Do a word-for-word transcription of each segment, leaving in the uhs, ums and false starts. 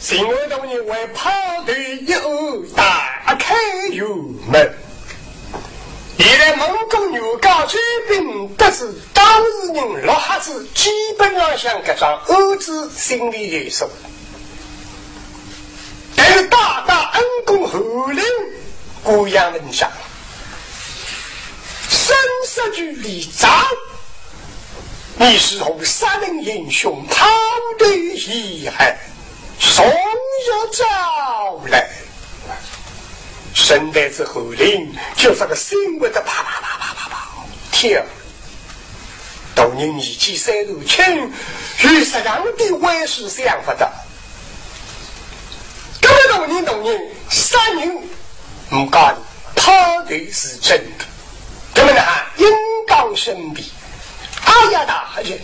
巡按大人为炮头一按，打开辕门。现在蒙古女高级兵得知当事人落瞎子，基本上像搿桩案子心里有数。但是大大恩公侯林，姑娘问上，生死距离长，你是何杀人行凶，抛头遗害，从何招来？沈黛之侯林，就搿个心会得啪啪啪啪啪啪跳。大人年纪虽然轻，有实梗的坏事想勿到。搿么大人大人，杀人，唔讲，抛头是真的，搿么呢，应当申辩。哎呀，大人，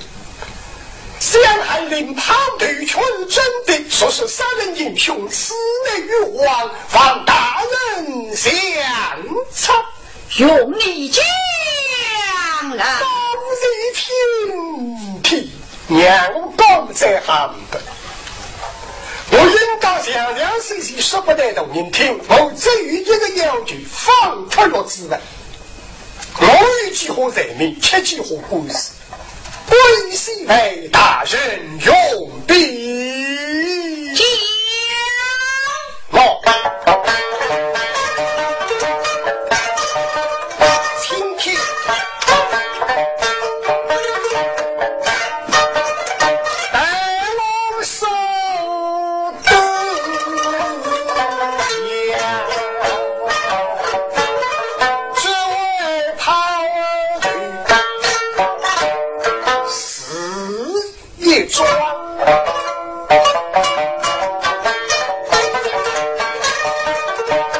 想害林抛头却是真的，若是杀人行凶，此乃冤枉，望大人相察。容你讲来。大人请听。 让我讲再好不？我应当详详细细说拨大人听，我只有一个要求，放脱陆子文。我有几化罪名，吃几化官司，关系为大人容禀。讲。 喏，请听。大王所得呀，只为他的事。 一桩。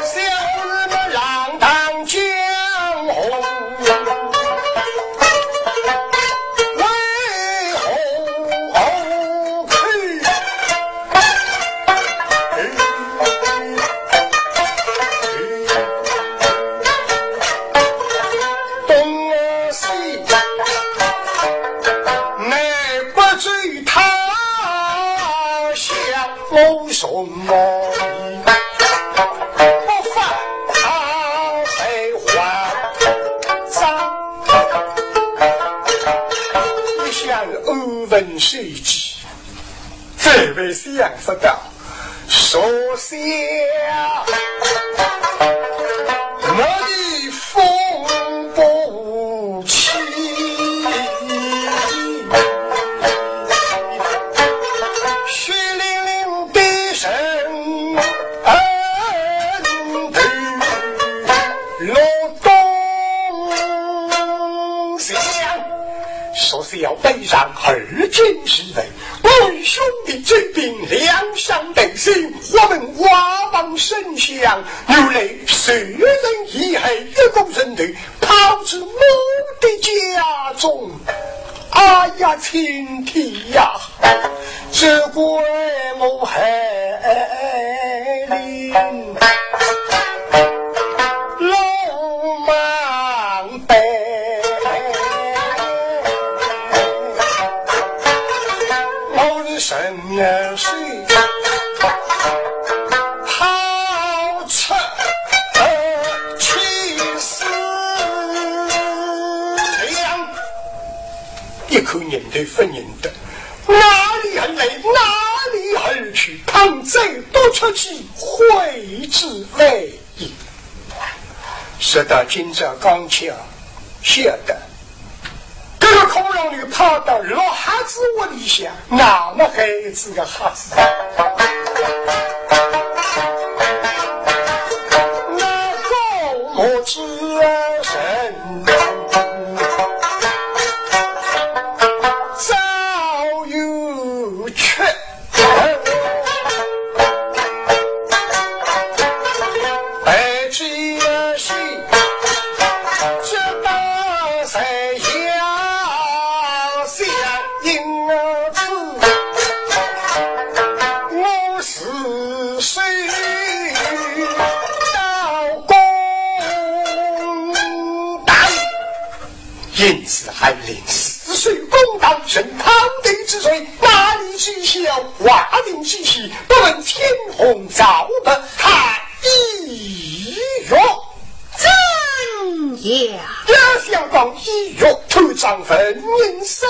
小人们浪荡江湖，为何后退？ 东西南北走他乡，我从来不发才华。一向安分守己，怎会想不到 说笑，我的风不起，血淋淋的人头落东墙。说笑背上而今是人， 我与兄弟这边两相对视，我们望望丞相，原来受人陷害，一个人头抛至我的家中。哎呀，青天呀，这怪我害人。 鲁莽辈，我是生而死，抛出去死。一口人头勿认得，哪里而来，哪里而去，倘再多出去，悔之晚 说到今朝刚巧，晓得，搿个孔融令跑到陆瞎子屋里向，那么孩子个瞎子，那个我之人早有缺。 白居易，这道山要相因此，我是谁到公堂。 因此，韩林死守公堂，任抛头之罪，哪里小，华亭之下，不问青红皂白，他意欲怎样？要想讲意欲，探长闻言收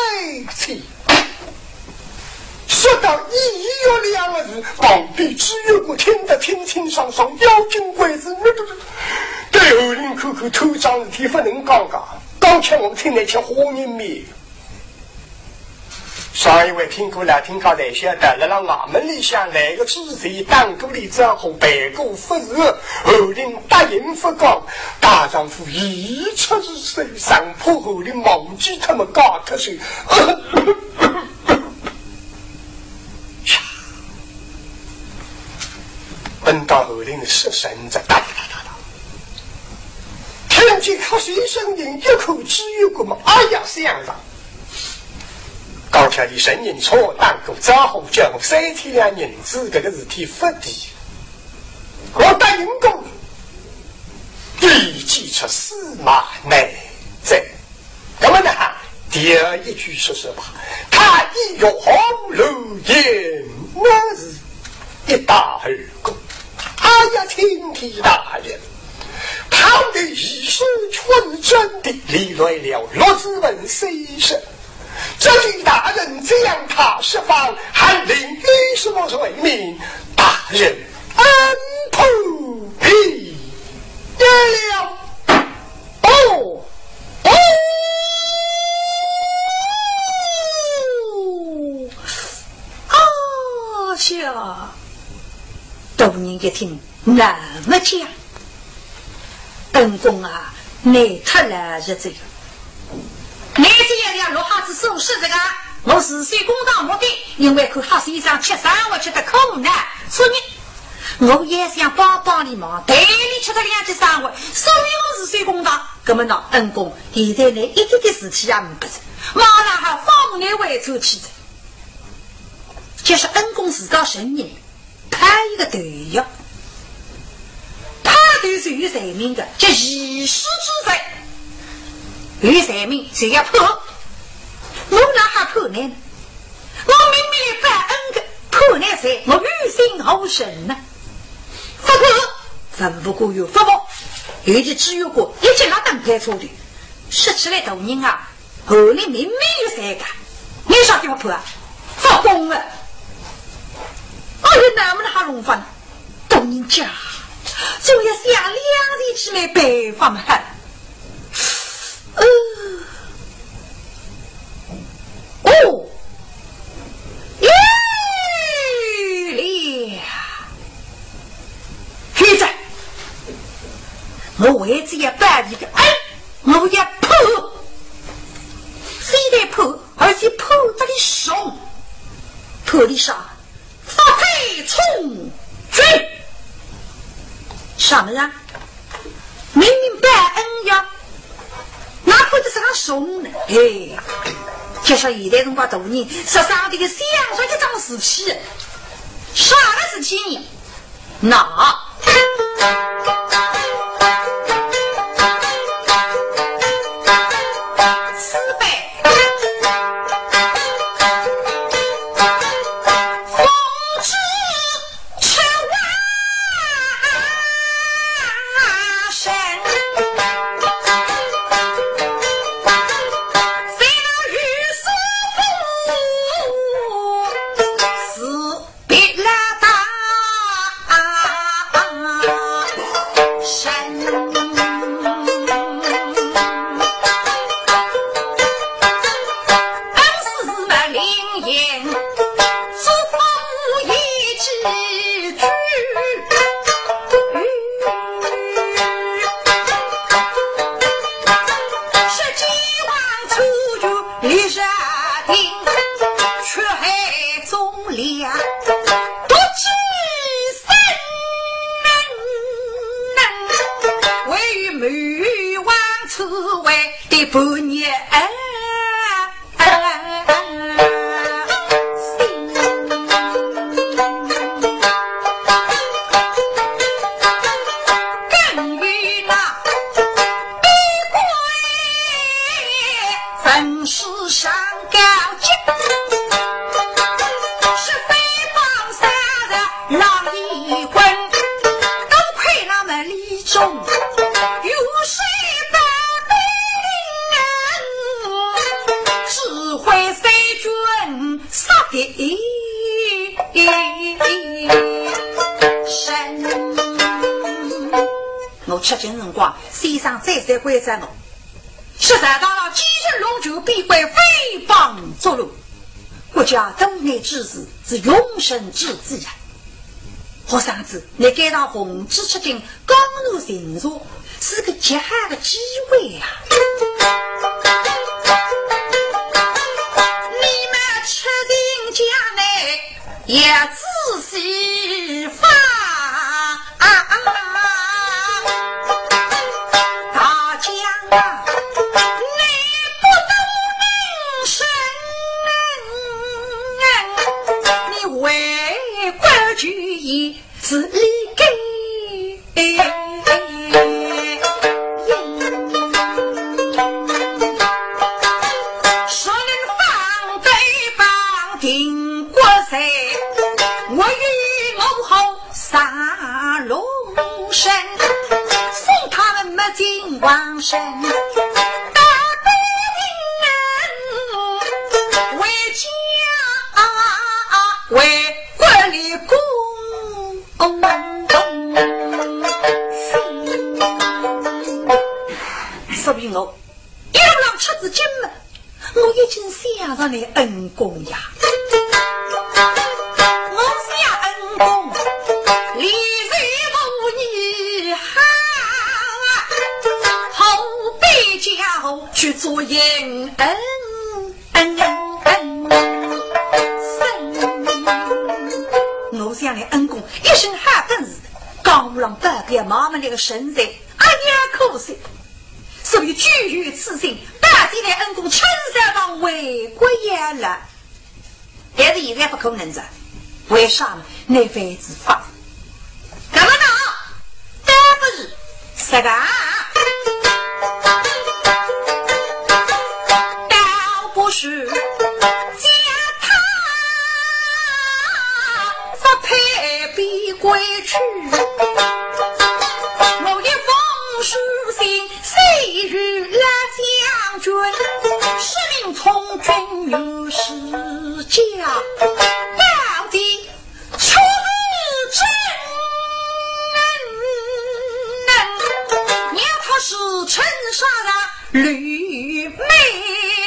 气。说到意欲两个字，旁边朱由檢听得清清爽爽，要紧关注。对侯林看看，探长事体不能讲讲，讲起我听来吃花人面。 上一回听过了，听过才晓得，辣辣衙门里向来个主事，打过里之后，办过勿是，侯林答应勿讲，大丈夫一出是手，生怕侯林忘记脱么嫁脱手。等到侯林失神哉，哒哒哒哒哒，听见咳嗽声音，一口气一个嘛，哎呀，想着 刚才伊承认错，打过招呼，叫我三千两银子，搿个事体勿提。我答应过，一计出驷马难追。那么呢，第二一句说说吧，他意欲红楼宴，那是一打而过。哎呀，青天大人，倘若如此确是真的，你来了，陆子文先生， 这位大人将他释放，还另有什么罪名？大人恩不平了。哦，哦，啊呀！大人一听，那么讲，恩公啊，你太老实哉。 你这样让陆瞎子收拾这个，我自首公堂目的，因为看瞎先生吃生活吃得苦难，所以我也想帮帮你忙，代你吃得两记生活，所以我自首公堂。那么呢，恩公，现在呢，一点点事体也没得，马上还放你回转去的。就是恩公自家承认， 拍一个头呀。拍头是有罪名的，叫徭私之罪。有罪名就要判。我哪哈判呢？我明明来报恩的，判呢谁？我于心何忍呢？不过，文武官员不服，尤其朱由检一记拉打开车的，说起来大人啊， 侯林明明有罪个，你啥地方判啊？不公啊！哎呀，哪能还弄法呢？大人家，总要想两全其美办法嘛。呃，哦，有了！现在，我为只要办一个，哎，我要判。 非但判，而且判得个重。判你啥？发配充军。啥么子啊？明明报恩呀，哪判得啥重呢？哎，就说现在辰光大人，实上这个想着一桩事体，啥个事体呢？ 那此辈奉旨出外省，谁能御书封？是 别来打人。恩师们灵验，祝福一句句。说既往初遇 历热定，却海中凉，独寄生门。唯有某往此回的半日心。 更与那边关文书上交接。我出京辰光，先生再三关照我，说啥到了奸臣弄权，边关非帮作乱，国家大难之时是容身之际啊。学生子，你该趟奉旨出京，江南巡查，是个极好的机会呀。你们出京前呢， 也仔细发。大家啊，你不懂人生，你为国求义是理该。说人放对方定国贼，我与我后 杀龙神，送他们没进王身，大兵回家为国立功。所以我一路上出自京门， 我已经想着你恩公呀。我想恩公，你是我一行啊，后辈家去做掩恩，恩恩恩。我想你恩公一身好本事，江湖浪百变，妈妈那个神才，哎呀，可惜。 所以举有此心，拜见恩公，请上房回国也了。但是现在不可能哉，为啥呢？你犯子法。那么呢，倒不是这个啊，倒不是将他发配边关去。我一封书信 谁与老将军，说明从军有事家，到底出自真。让他是陈少啊，刘美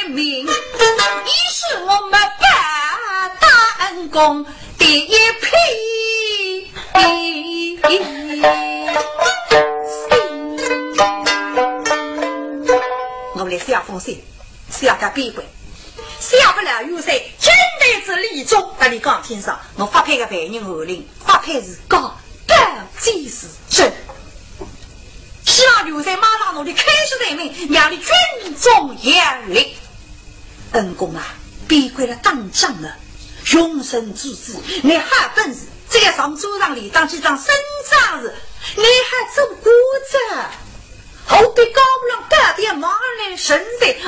名，也是我们八大恩公第一批。 我来写封信，写给边关，写拨老元帅，交代仔李宗，搭俚讲清爽，我发配个犯人韩林，发配是假，到底是真。希望元帅马上拿俚开除罪名，让俚军中养立。 恩公啊，边关了打仗了，容身之际，你好本事，只要上战场里打几场胜仗是，你还做官哉，何必高不浪高点忙呢？神才，哎呀，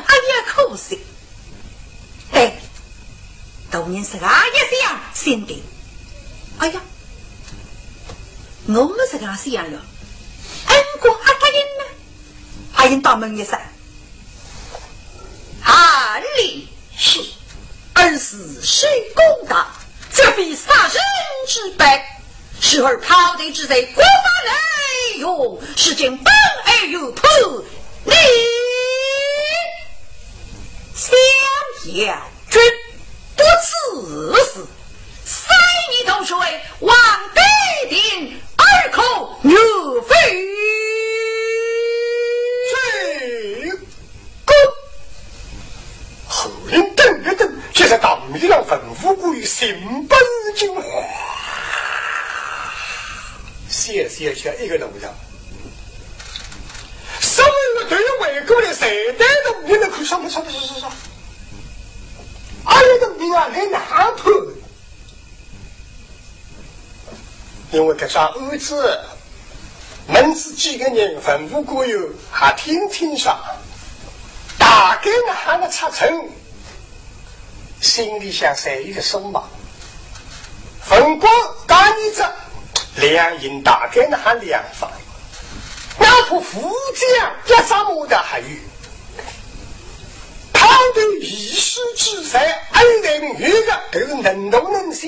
可惜。哎，大人是啊，也是一样心定。哎呀，我们是啊，是一样了。恩公阿答应呢？阿应当问一声。 韩林是，恩师是公道，绝非杀人之辈。时而跑得之罪，国法难容，是今本案有判，你想要 君不此事，三年同罪，王得定，尔可愿否？这个，侯林等一等，就在堂面上文武官员心不静，哗，谢谢谢一个路上。 所以我头一回过来，谁带动你们看，什么什么什么什么，哎呀，这命啊，来难判。因为搿桩案子，问仔几个人，文武官员还听听啥，大概呢还能出城。 心里向侪有个数嘛。文官讲你这，两营大概呢还两方，哪怕武将一只马的还有。讨得一时之财，恩人有个，都是能大能小，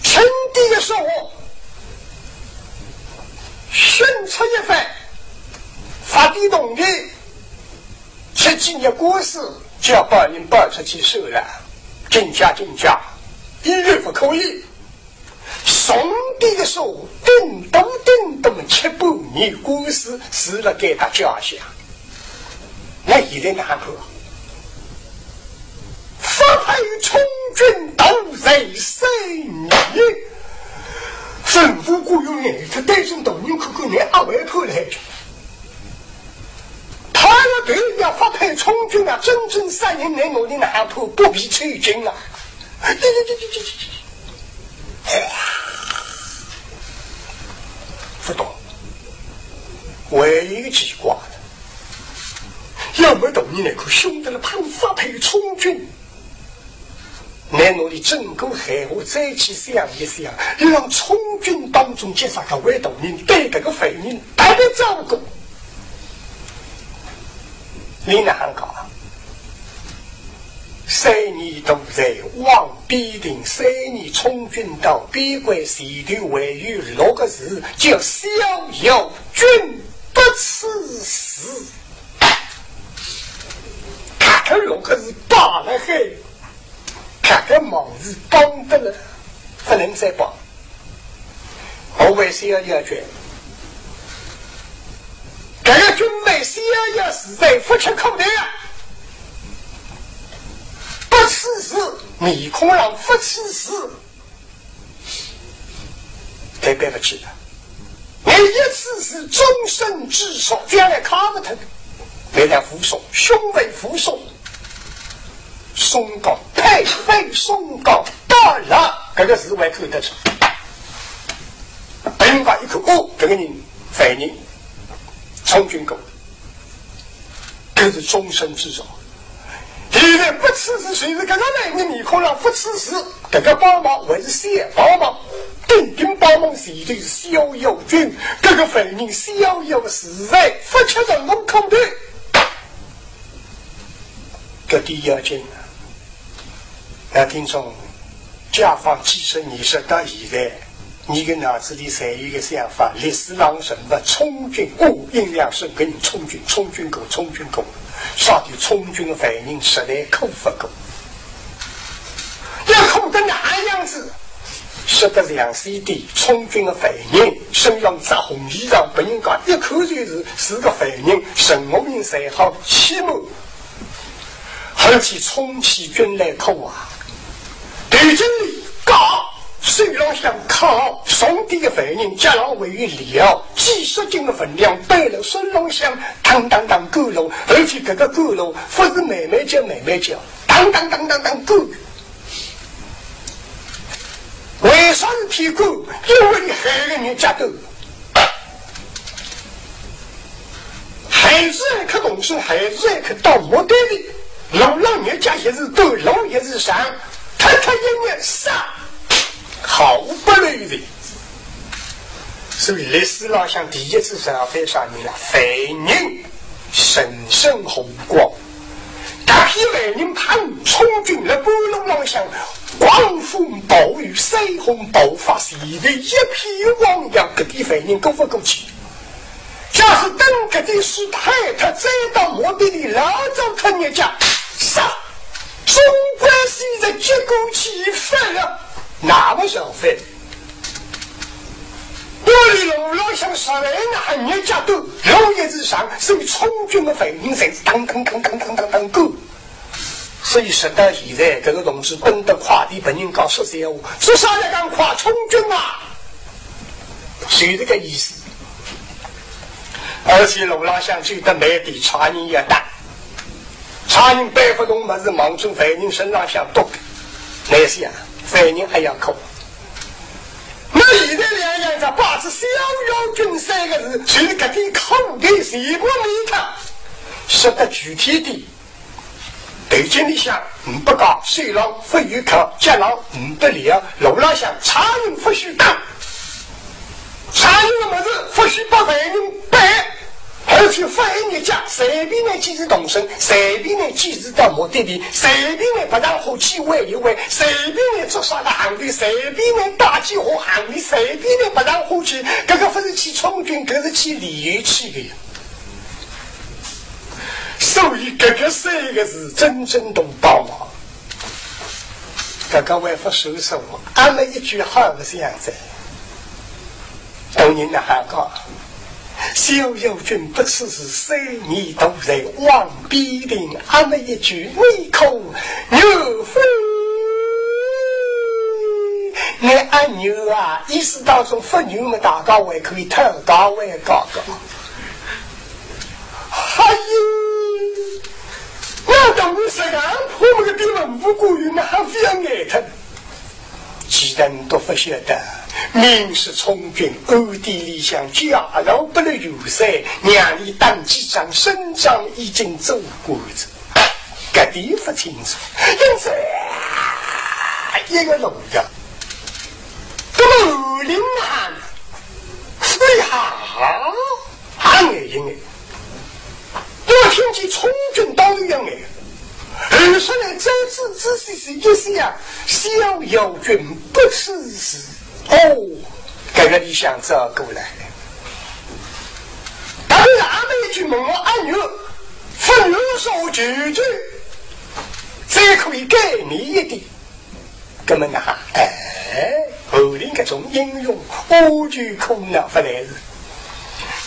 称点个数，选出一番，发点铜钿，吃几日官司，叫别人跑出去算了，进家进家，一律不可以。 重点个数，顶多顶多么七八年官司是辣该搭家下。那现在哪哼？发配充军到在三年，政府官员眼睛对准大人看看，拿阿会看来着。他要对人家发配充军啊，真正杀人，拿我的哪哼判？不比抽筋啊？ 哗，不懂，我也奇怪了。要么大人能够凶得了，怕发配充军，拿我的整个闲话再去想一想，要让充军当中结煞个为大人，对搿个犯人特别照顾。你哪哼讲啊？ 三年都在往边庭，三年充军到边关，前头还有六个字，叫逍遥军不赐死。搿个六个字摆辣海，搿个帽子绑得了，不能再绑。 我为逍遥军，搿个军备逍遥自在，不吃苦头啊！不赐死，面孔上不赐死，太对不起了。你一赐死，终身之辱，将来看不透。来了武松，兄为武松，松高，配为松高，到了，搿个字还看得出。 人家一看，哦，搿个人犯人，充军过，搿是终身之辱。现在不赐死，就是搿个犯人面孔上不赐死，搿个帮忙还是小帮忙，顶顶帮忙前头是逍遥军，搿个犯人逍遥自在，不吃人工苦头。 搿点要紧啊。那听众，解放几十年，直到现在，你个脑子里侪有一个想法，历史上人物充军，哦，印象深刻，充军，充军过，充军过，啥体充军个犯人实在苦不过。要苦得哪样子？ 说得详细点，充军个犯人身上着红衣裳，拨人家一看就是是个犯人，任何人侪好欺瞒。而且充起军来苦啊，头颈里架，手浪向铐，重点个犯人脚浪还有镣，几十斤个分量背了身浪向，当当当赶路，而且搿个赶路勿是慢慢叫慢慢叫，当当当当当赶。 为啥事体赶？因为伊害了人家头。害仔一个动手，害仔一个到目的地，路浪人家也是短，路也是长，他他一日杀，毫不留情。所以历史浪向第一次杀犯啥人了？犯人人生无光。 大批犯人怕充军了，半路浪向狂风暴雨，山洪爆发，前头一片汪洋，搿点犯人过勿过去。假使等搿点水退脱，再到墓地里老早看人家，杀，总归是在结果起分了，那么小分。 我哩路浪向杀人啊，人家都路也是长，所以充军个犯人侪当当当当当当当赶。所以直到现在，搿个同志奔得快点，拨人家说闲话，说啥要讲快充军啊，就是搿个意思。而且路浪向走得慢点，差人也大，差人搬勿动物事，望准犯人身浪向笃。难想啊，犯人还要苦。 那现在两样子，摆仔逍遥军三个字，就是搿点苦头全部免脱。说得具体点，头颈里向呒不架，手浪勿有铐，脚浪呒不镣，路浪向差人勿许打，差人个物事勿许拨犯人搬。而且发一日假，随便呢几时动身，随便呢几时到目的地，随便呢白相花去玩一玩，随便呢着啥个行头，随便呢带几化行李，随便呢白相花去，搿个勿是去充军，搿是去旅游去个呀。所以搿个三个字真正大帮忙。搿个还勿收手，阿末一句好个样子。大人哪哈讲？逍遥君不识字，三年都在望边亭。阿末一句，你可有福？你阿牛啊，意思当中勿牛嘛，大家还可以讨价还价个。哎呀，那等于是俺婆么个比文武官员嘛还勿要眼疼。既然都勿晓得，明日充军暗地里向假老不了有罪，让伊打几仗，胜仗已经做官哉，搿点勿清楚。因此，一个路呀，那么林汉，哎呀， 也眼一眼。我听见充军当然要眼，而且呢，再仔仔细细一想，逍遥君不识字。哦，搿个里向照过来。但是阿末一句问我阿牛，勿牛说我舅舅，再可以改你一点。 搿么哪哈？哎，后头搿种英雄，我就可拿勿来哉。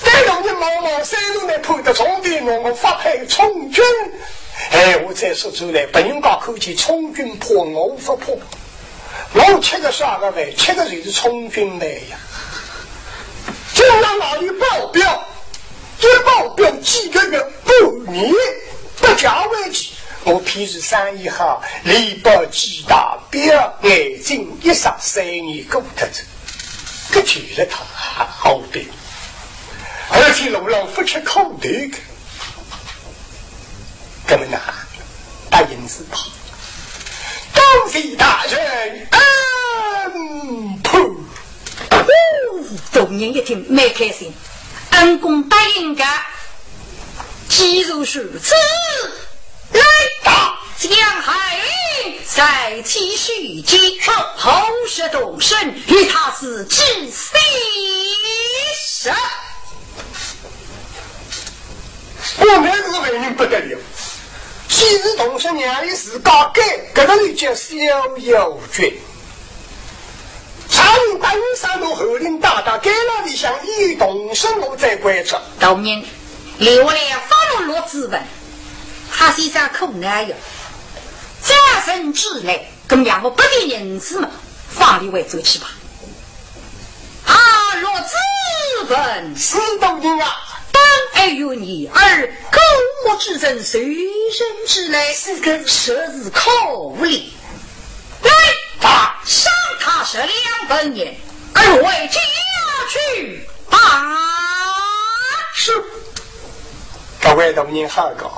但大人望望，虽然呢判得中的，我发配充军。哎，我再说出来，别人家看见充军怕，我勿怕。我吃个啥个饭？吃个就是充军饭呀。今朝外头保镖，一保镖几个月，半年，不加为止。 我譬如生意好，连保几大标，眼睛一眨，三年过脱哉，搿救了他好兵，而且路浪勿吃苦头个。搿么哪，答应是吧？多谢大人恩判。哦，大人一听蛮开心，恩公答应个，既然如此， 来，打将海林再起许计，好事动身，与他是计死。我们这个犯人不得了，既然动身，让伊自家改，搿个人叫逍遥君。 常言道，一山路后林大大街浪里向一动身，我再关照。大人，留下来放了陆子文，他先生苦恼呀。再生之来，搿么让我拨点银子嘛，放伊回转去吧。啊，陆子文，是大人啊。本爱有你儿，可恶之人，受人之累，是个，实是可恶哩。 来，啊，赏他十两纹银，而回家去吧。是。搿位大人好个，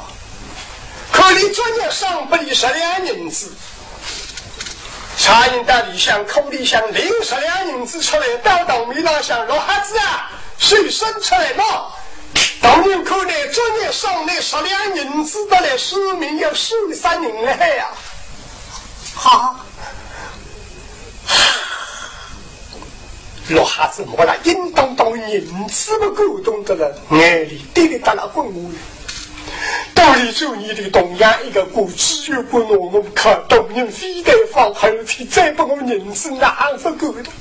可怜作孽赏拨伊十两银子，常言道里向，口里向领十两银子出来，到堂面浪向，老瞎子啊，手伸出来喏。大人看来作孽赏倷十两银子得来，说明要收杀人了呀。 哈，老瞎子摸了应当当银子么感动得了，眼泪滴哩答啦滚下来。肚里做你的同样一个官，只有官拿我看，大人非但放，而且再拨我银子，哪哼勿感动？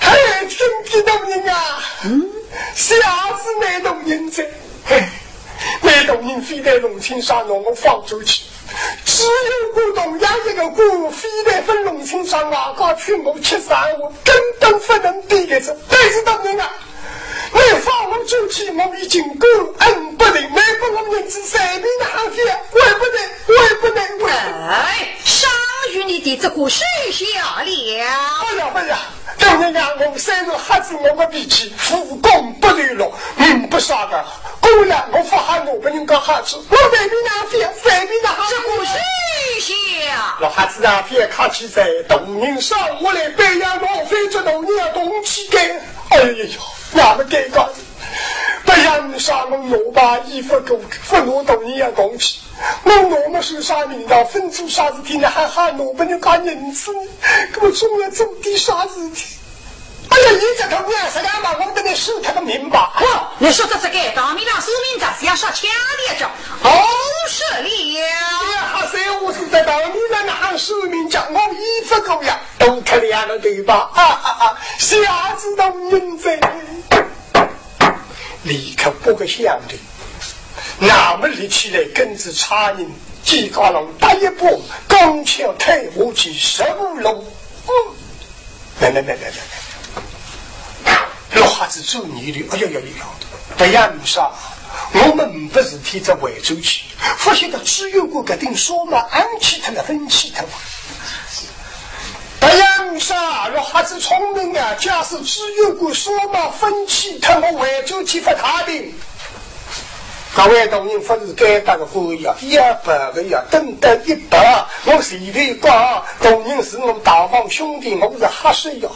哎，天地大人啊，嗯？啥子难大人哉？哎，难大人非但弄清爽拿我放出去， 只有我同样一个官，非但勿弄清爽，外加请我吃生活，根本勿能比个哉。但是大人啊，倷放我出去，我已经感恩不尽，倷拨我银子，随便哪哼花，怪不得，怪不得，怪不得。哎，赏与你的这个收下了。哎呀，哎呀， 大人啊，我虽然瞎子，我个脾气，无功不受禄，嗯，不啥个。果然我勿好拿拨人家瞎子，我随便哪哼，随便哪哼。这个收下。老瞎子啊，覅客气哉，大人赏我来，覅浪费，这大人要动气个。哎呀，那么尴尬。不然啥我拿把衣服够，不拿到你也讲起。我拿么算啥名堂，勿做啥事体呢，还还拿拨人家银子呢？搿么总要做点啥事体？哎呀，你这个娘实在嘛，我跟你说他个明白。嚯，你说的这个，当面上说明着，是要说腔调着。哦，是了。哎呀，还是我是在当面上哪说明讲，我衣服够呀，都脱两个对吧？啊啊啊，下次都人在。李克不个想的，那么立起来跟着差人，几个人打一把，刚巧退下去十五路。嗯。来来来来来来，老瞎子走泥里，哎呀呀呀呀，不要你说，我们不是提着回转去，发现到知县官搿顶纱帽昂起脱了，分起脱了。不要你说，老瞎子聪明啊，假使知县官纱帽分起脱，我回转去发大病。 各位大人，勿是该搭个官呀，一百个呀，等得一百，我随便讲，大人是我大房兄弟，我是瞎说呀。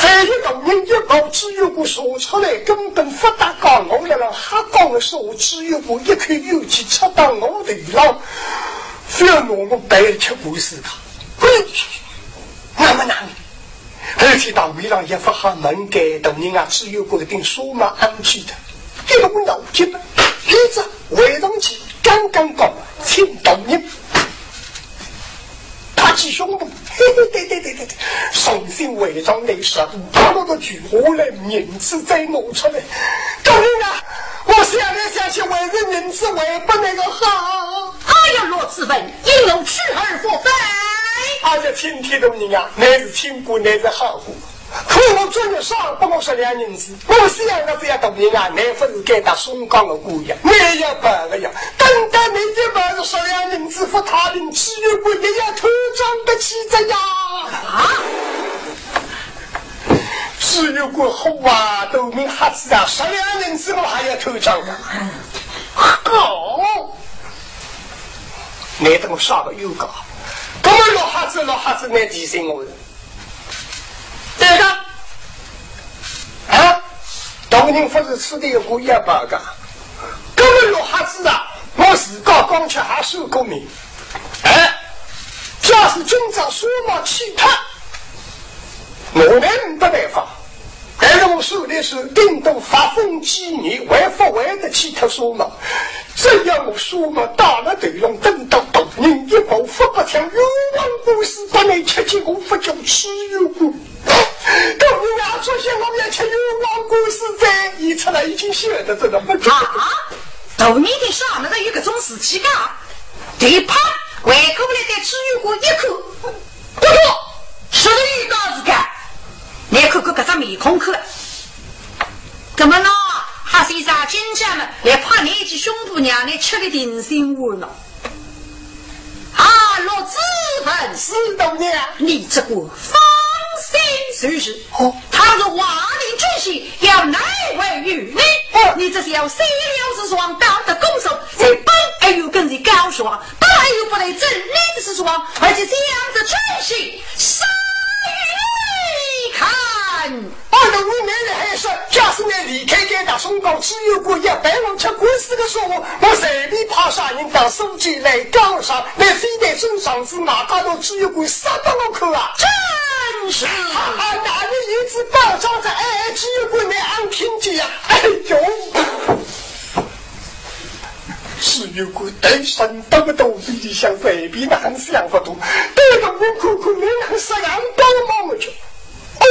万一大人一跑，知县官说出来，根本勿搭界，我辣辣瞎讲个说，知县官一口怨气出到我头浪，覅拿我白吃官司个。滚！那么难。 而且到面浪也勿好问该大人啊，知县官搿顶纱帽昂起脱，一路脑筋，一直回上去，刚刚讲，请大人拍起胸脯，嘿嘿，对对对对对，重新回上来十五路，拿到个句下来，银子再拿出来。大人啊，我想来想去，还是银子还拨倷个好。哎呀，罗子文，因我去而复返。哎呀，青天大人啊，倷是清官，倷是好官。 可我昨日上拨我十两银子，我想个是要大人啊，倷勿是该搭松江个官呀，倷要跑个呀，等到倷一跑是十两银子，勿太平，知县官也要偷账得起的呀。啊？知县官火啊，大人瞎子啊，十两银子我还要偷账个。好，倷等我啥个有讲？搿么老瞎子，老瞎子，倷提醒我了。 对个。啊，大人勿是此地个官也罢个，搿么老瞎子啊，我自家讲起还算过命。哎，假使今朝纱帽去脱，我倷没办法。但是我手里是顶多发疯几年，还勿会得去脱纱帽。 只要我纱帽戴了头浪，等到大人一跑，勿拨抢冤枉官司，拨倷吃见，我勿叫知县官。大人啊，昨夜我要吃冤枉官司哉，伊出来已经晓得这个不错。啊，大人的啥么子有搿种事体个？对，啪，回过来对知县官一看， 不过，实在有道是个，倷看看搿只面孔看。搿么喏，还是一张金家么，来拍倷一记胸脯，让倷吃个定心丸喏。啊，罗子文，是大人。你只管放心就是。哦。倘若王林知晓，要难为于你。哦。你这是要三两之双，当得公手，在本还有根是高双。 本来又不来整理的事情，而且想着真心，杀于你看。哦，那我奶奶还说，假使倷离开该搭松江，知县官要陪我吃官司的说话，我随便派啥人到苏州来告上，倷非得真上司，外加到知县官杀拨我看啊！真是。哈哈，那你一直包装着，哎，知县官倷俺听见呀，哎呦！ 知县官对身当个肚皮里向随便哪能想勿通，对大人看看，倷哪能实梗帮忙个去？哦，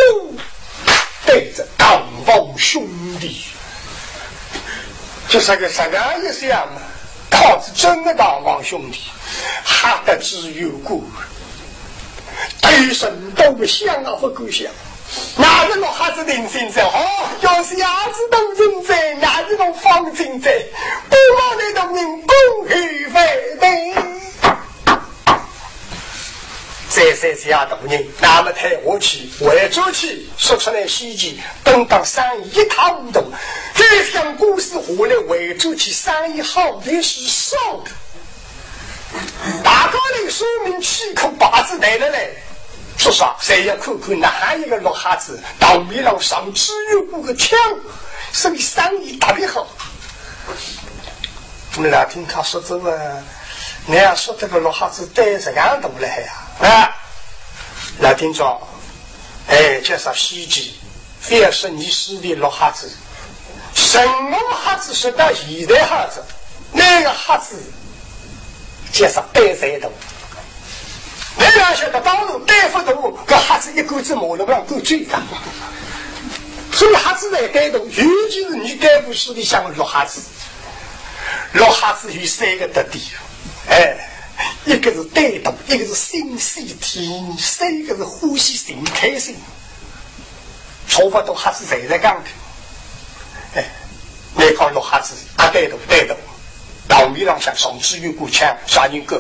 对着大房兄弟，就搿个实梗一想嘛，倒是真个大房兄弟，吓得知县官 对身当个想也勿敢想。那个老瞎子定心哉，哦，要是伢子当真哉，那是我放心哉，不瞒倷大人恭候万岁。再三谢大人，那么退下去，回转去，说出来稀奇，本当生意一塌糊涂，再想官司下来，回转去生意好的是少的。 大家来说明，气口把子抬了来，说啥？侪要看看哪一个老瞎子，当面浪上知县官个腔。所以生意特别好。那么老丁家说：“这个，你要说这个绿瞎子胆实梗大了呀？”啊，老丁讲：“哎，叫啥稀奇，非要说你是的绿瞎子，什么瞎子说到现在瞎子，那个瞎子 叫啥胆侪大。”倷哪晓得，当然胆勿大，搿瞎子一干子马路浪敢追个。所以瞎子侪胆大，尤其是伲该部书里向个绿瞎子。绿瞎子有三个特点，哎，一个是胆大，一个是心细，第三个是欢喜寻开心。 差勿多瞎子侪在讲个。哎，倷讲绿瞎子，啊，胆大，胆大，堂面浪向上至有过抢，啥人敢？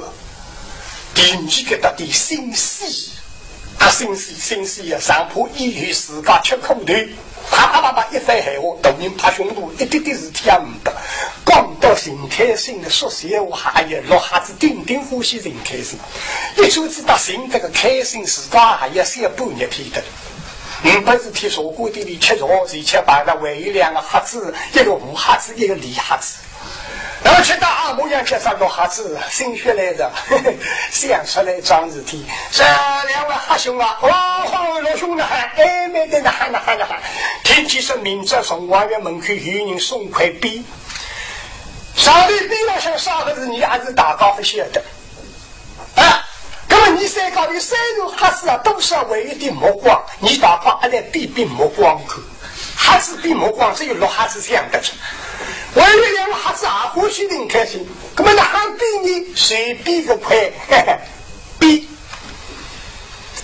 第二个特点心细，啊，心细，心细啊，上怕以后自家吃苦头，啪啪啪啪一番闲话，大人拍胸脯，一点点事体也呒不。讲到寻开心个说闲话，哎呀，绿瞎子顶顶欢喜寻开心。一转子到寻搿个开心，自家还要想半日天个。 呒不事体坐官店里吃茶，前吃饭了，还有两个瞎子，一个胡瞎子，一个李瞎子。那么吃到啊，模样叫啥绿瞎子，心血来潮，想出来桩事体。说两位瞎兄啊，哦，绿兄哪哼，哎，没得哪哼哪哼哪哼。听见说明朝城隍庙门口有人送块匾，上头匾浪向啥个字，伲还是大家勿晓得。 啊，那么伲三家头虽然瞎子啊，多少还有点目光，伲大家还来比比目光看。瞎子比目光，只有绿瞎子想得出。还有两个瞎子也欢喜寻开心，那么哪哼比呢？随便个块，嘿嘿，匾。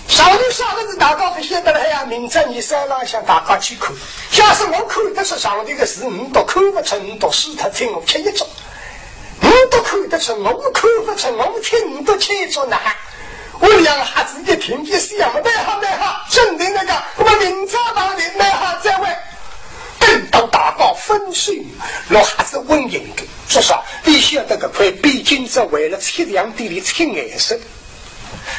上头啥个字大家勿晓得了呀，明朝伲山浪向大家去看。假使我看得出上头个字，倷笃看勿出，倷笃输脱，请我吃一桌。 倷笃看得出，我看勿出，我请倷笃吃一桌呢。我两个瞎子一听一想，蛮好蛮好，真的那个，我们明朝上头蛮好再会。等到大家分手，绿瞎子问应个，说啥？倷晓得搿块匾今朝为了漆墙店里漆颜色。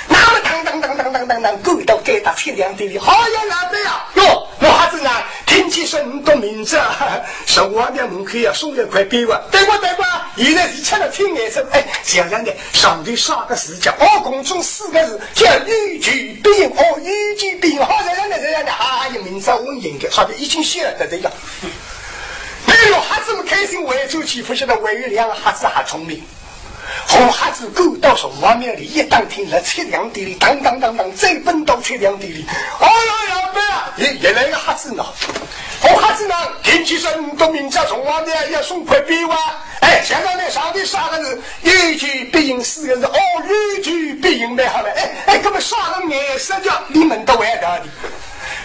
那么当当当当当当当，赶到该搭漆墙店里，好呀，老板呀，哟，绿瞎子啊，听见说倷笃明朝城隍庙门口要送一块匾啊，对个对个，现在是漆了漆颜色，哎，想想呢，上头啥个字叫，哦，空中四个字叫有求必应，哦，有求必应，好，想想呢，想想呢，哎呀，明朝问应个，啥个已经晓得这样。那绿瞎子么开心，回转去，勿晓得还有两个瞎子还聪明。 红瞎子赶到城隍庙里，一打听了漆墙店里，当当当当，再奔到漆墙店里。哦哟，老板啊，也，也来个瞎子呢。红瞎子呢，听见说倷笃明朝城隍庙要送块匾啊。哎，想想呢，上头啥个字，有求必应四个字，哦，有求必应蛮好了。哎，哎，那么啥个颜色叫，你们都会道的。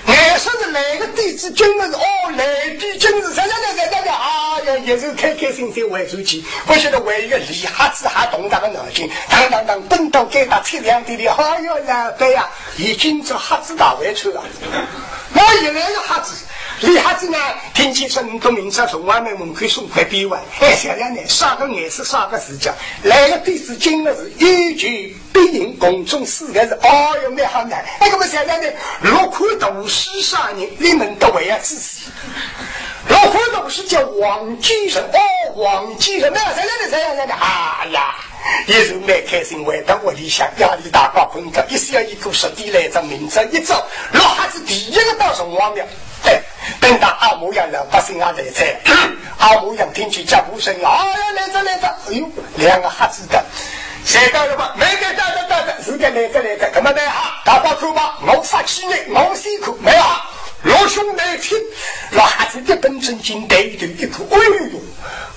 颜色是蓝个底子金个字，哦，蓝底金字，想想呢，想想呢，哎呀，也是开开心心回转去。勿晓得还有一个李瞎子还动大个脑筋，当当当奔到该搭漆墙店里，哎哟，老板呀，已经做瞎子大会去了。那也来个瞎子，李瞎子呢，听见说倷笃明朝城隍庙门口送块匾啊，哎，想想呢，啥个颜色啥个字叫，蓝个底子金个字，有求 必应，空中四个字，哦哟，蛮好呢。哎，那么想想呢，六块大书啥人，你们都还要仔细。六块大书叫王继人，哦，王继人，那想想呢，想想呢，哎呀，也是蛮开心，回到屋里向，夜里大家困觉，一宵一过，十点来钟，明朝一早，绿瞎子第一个到城隍庙。 哎，等到阿模样老百姓也来哉，阿模样听见脚步声音，哎呀，来哉来哉，哎哟，两个瞎子的，谁到了吧？没得，到哉到哉，是的，来哉来哉，那么来哈，大家看吧，我发起呢，我先看，没有啊，绿兄来请，绿瞎子一本正经抬头一看，哎哟哟，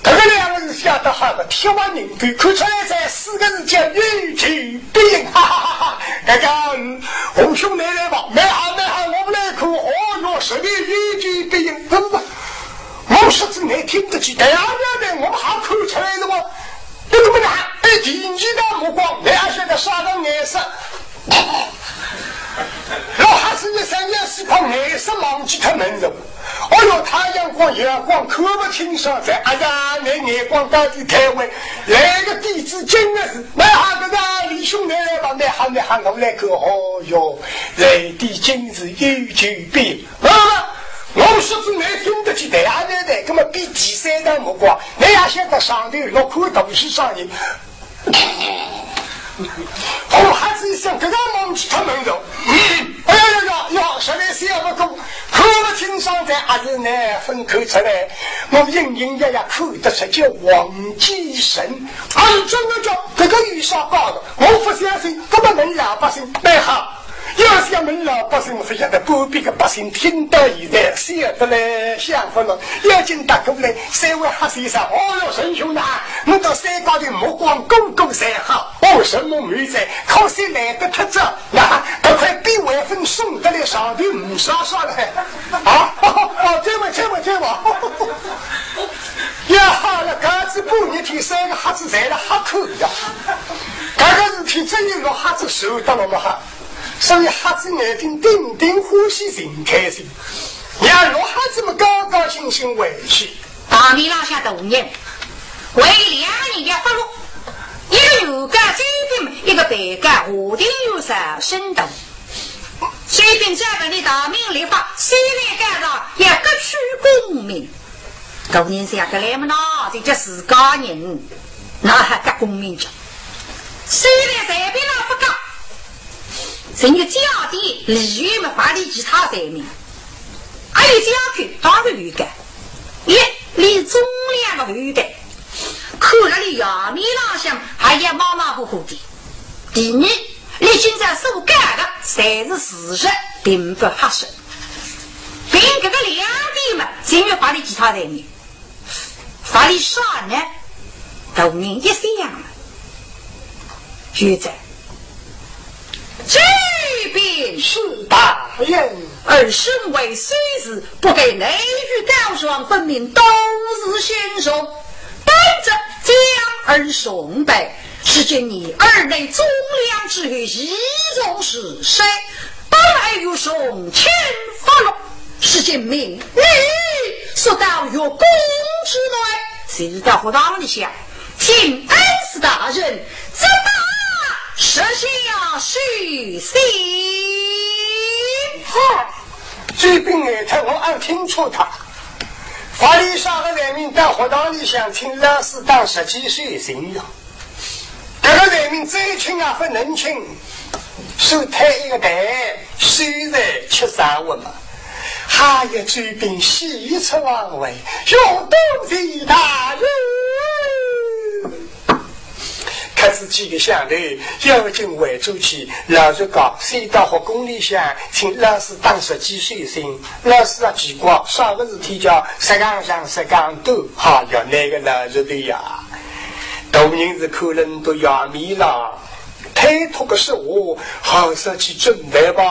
这个两个人吓得吓得，铁腕人头，看出来哉四个字叫有求 必应，哈哈哈哈！大家，嗯，红兄来来吧，蛮好蛮好，我们来看，哦哟，实在有求必应，怎么？我说是没听得见，对呀，对呀，我们还看出来的嘛。那个么呢，哎，第二道目光，你还晓得啥个颜色？绿瞎子一想要是怕颜色忘记脱门人。 哦哟，太阳光、月光看勿清爽哉。哎呀，你眼光到底太坏，来个底子金个字，蛮好个，李兄来来吧，蛮好蛮好，我来看。哦哟，来底金字有求必应。啊，我说是倷听得见，对啊，对对，搿么比第三道目光，倷也晓得上头落款都是啥人。哦，瞎子一想，搿个忙去出门了。哎呀呀呀呀，实在是要不过，看勿清爽哉，还是难分看出来。我隐隐约约看得出叫王继生。哎，真的叫，搿个有啥讲的？我勿相信，搿么问老百姓，蛮好。 要是要问老百姓，我说现在半边个百姓听到现在，笑得来想法了，要紧踏过来，三位黑先生，哦哟，陈兄呐，侬到山高头目光个个侪好，哦，什么美哉，可惜来得太早，那搿块笔还朆送得来，上头没啥啥了，啊，哦，这位，这位，这位，也好了，搿子半日天，三个瞎子侪辣瞎看呀，搿个事体真有落瞎子受得了么哈？ 所以瞎子眼睛定定欢喜寻开心，让落瞎子么高高兴兴回去。大面浪向大人，为两个人要发落，一个原告周斌，一个被告华亭县赵生东。周斌照着倷大明律法，虽然告上要革去功名，大人想得来么喏，这叫自家人，哪还革功名去？虽然随便哪不革， 人家家底里有么法律其他罪名，还有家口当然有个，一，你忠良个后代，看了你样面浪向还要马马虎虎的。第二，你今朝所讲的侪是事实，并不瞎说。凭搿个两点嘛，人家法律其他罪名。 法律啥呢？大人一想，有哉。周斌，是大人。尔身为首士，不该内举告状，分明当是先son。本则将尔送办，是今你尔乃忠良之后，义从事首，本来有从轻发落。 是今命你速到学宫之内，就是到学堂里向，请恩师大人，这把实下许仙。哈，周斌眼头我耳听错脱，法律啥个人民到学堂里向请老师当实际许仙了。 搿个人民再请也勿能请，手推一个台，手在吃生活嘛。哈呀，周斌喜出望外，学多谢大人。可是几个乡邻要紧围住去，老实讲，先到学宫里向请老师当实际许仙，老师啊奇怪，啥个事体叫实梗长实梗短，哈呀，那个老实的呀。 大人是看了倷个样面浪，推脱个说话，好生去准备吧。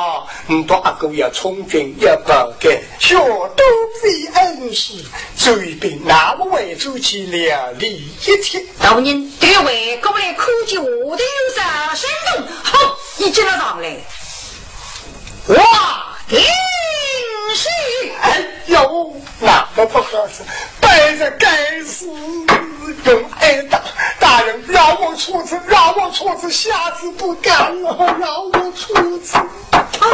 倷到阿哥要充军，要保改，学多谢恩师，周斌那么为主去料理一切。大人对外过来看见华亭县赵生东，吼，一记了上来。 哇，定是！哎呦，那个不合适，背着该死，用挨打，大人饶我出去，饶我出去，下次不敢了，饶我出去。哎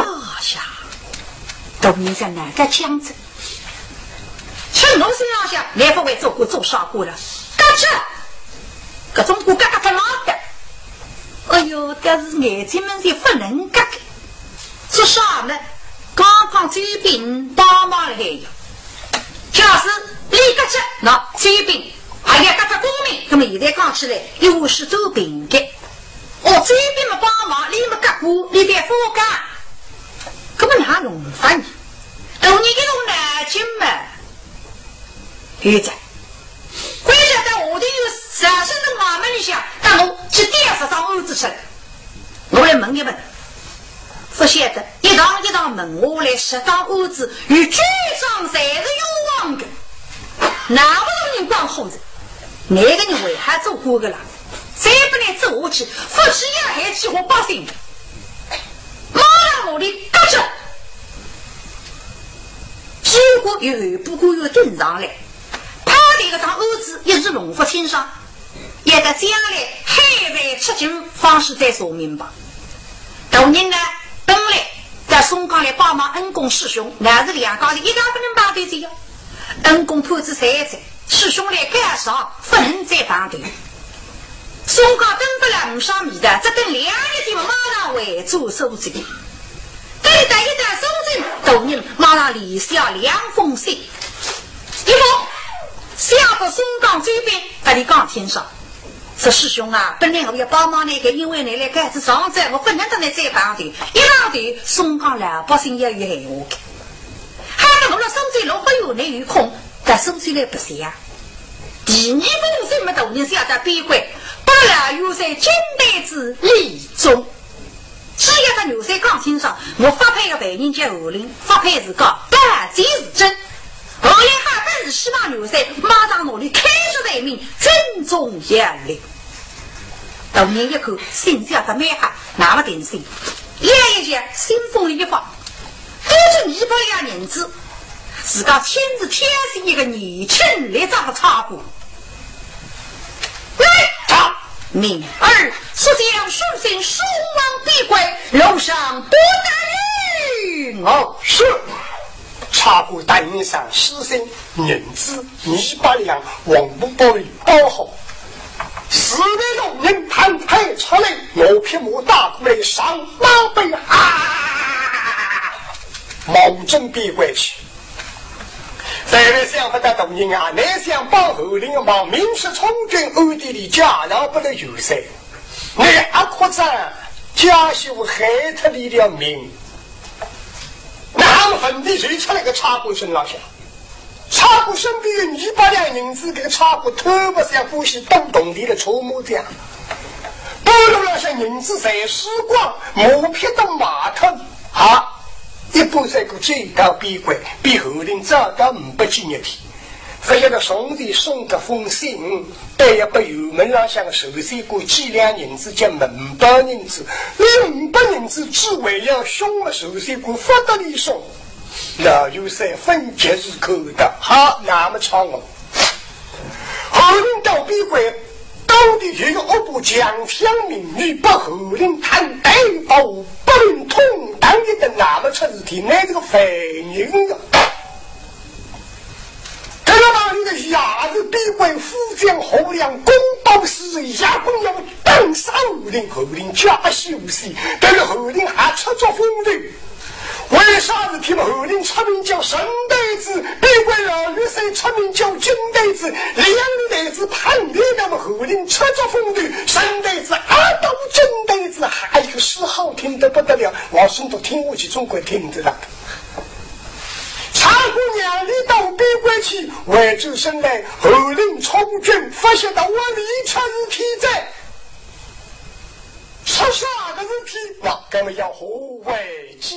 呀，大人在哪个讲着？趁我身上想，你不会做官做啥官了？嘎吱，搿种官嘎嘎个拉的。哎呦，但是眼睛门前不能嘎嘎。 做啥呢？刚刚周斌帮忙了海呀。假使你搿只，那周斌还要搿只功名，那么现在讲起来，又是周斌的。哦，周斌么帮忙，你么搿个，你得付干，那么哪弄法呢？大人一动脑筋嘛，有哉。关照到华亭县赵生东衙门里向，搭我去调十张案子出来。 我来问一问，不晓得一堂一堂问下来，十张案子有九张侪是冤枉的，哪么多人光火着？那个人为啥做官的啦？再不能做下去，不只要害几化百姓，马上我的嘎吱，如果有后部官员盯上来，怕这个张案子一时弄不清爽， 要到将来海外出境方式再说明白。大人呢，本来到松江来拜望恩公师兄，乃是两家头一家不能碰头哉呀。恩公判仔三哉，师兄来告状，不能再碰头。松江等勿了，呒啥味道，只等两日天马上回转苏州。等到一到苏州，大人马上连写两封信。一封写拨松江周边，搭俚讲清爽。 说师兄啊，本来我要帮忙倷个，因为倷来告仔状哉，我不能搭倷再碰头。一碰头，松江老百姓要有闲话个。还有我辣苏州路不远，倷有空，到苏州来白相啊。第二封信么大人写到边关，拨老元帅金台子李宗。 只要搭元帅讲清爽，我发配个犯人叫侯林，发配是假，保举是真。侯林好本事，希望元帅马上拿俚开除罪名，军中要职。大人一看，信写得蛮好，那么定心。一来一去，信封里一放，多出二百两银子，自家亲自挑选一个年轻力壮个差官。 来，他明儿速将书信送往边关，路上不打扰。哦，是。差官答应上，书信、银子二百两，黄布包里包好。四位大人摊开出来，我匹马带过来上马背啊！望准边关去。 万万想不到大人啊，倷想帮侯林个忙，明说充军暗地里借了拨了元帅，倷阿夸张，家小害脱俚个命。那么问题就出辣个差官身浪向，差官身边有二百两银子，搿个差官偷勿想欢喜动铜钿了，出马讲。半路浪向银子侪输光，马匹都卖脱，啊， 一般侪过追到边关，比侯林早到五百几日天。勿晓得上头送搿封信，对要拨辕门浪向个寿山官几两银子，叫五百银子。连五百银子之外要送个寿山官勿搭俚送。老元帅朆及时看到，好，那么唱哦。 侯林到边关，到底有一个恶霸强抢民女，拨侯林探头，拨侯林痛打一顿，那么出事体，乃这个犯人呀。搿个把你的爷是边关副将侯亮公报私，爷公要打杀侯林，侯林家世无息，但是侯林还出足风头。 为啥事体嘛？侯林出名叫神台子，边关老元帅出名叫金台子，两个台子碰头，那么侯林出足风头，神台子阿斗金台子，哎哟，说好听得不得了，老孙都听下去，总归听得了。差官让俚到边关去，回转身来，侯林充军，勿晓得屋里出事体哉。出啥个事体？那，搿么要何为之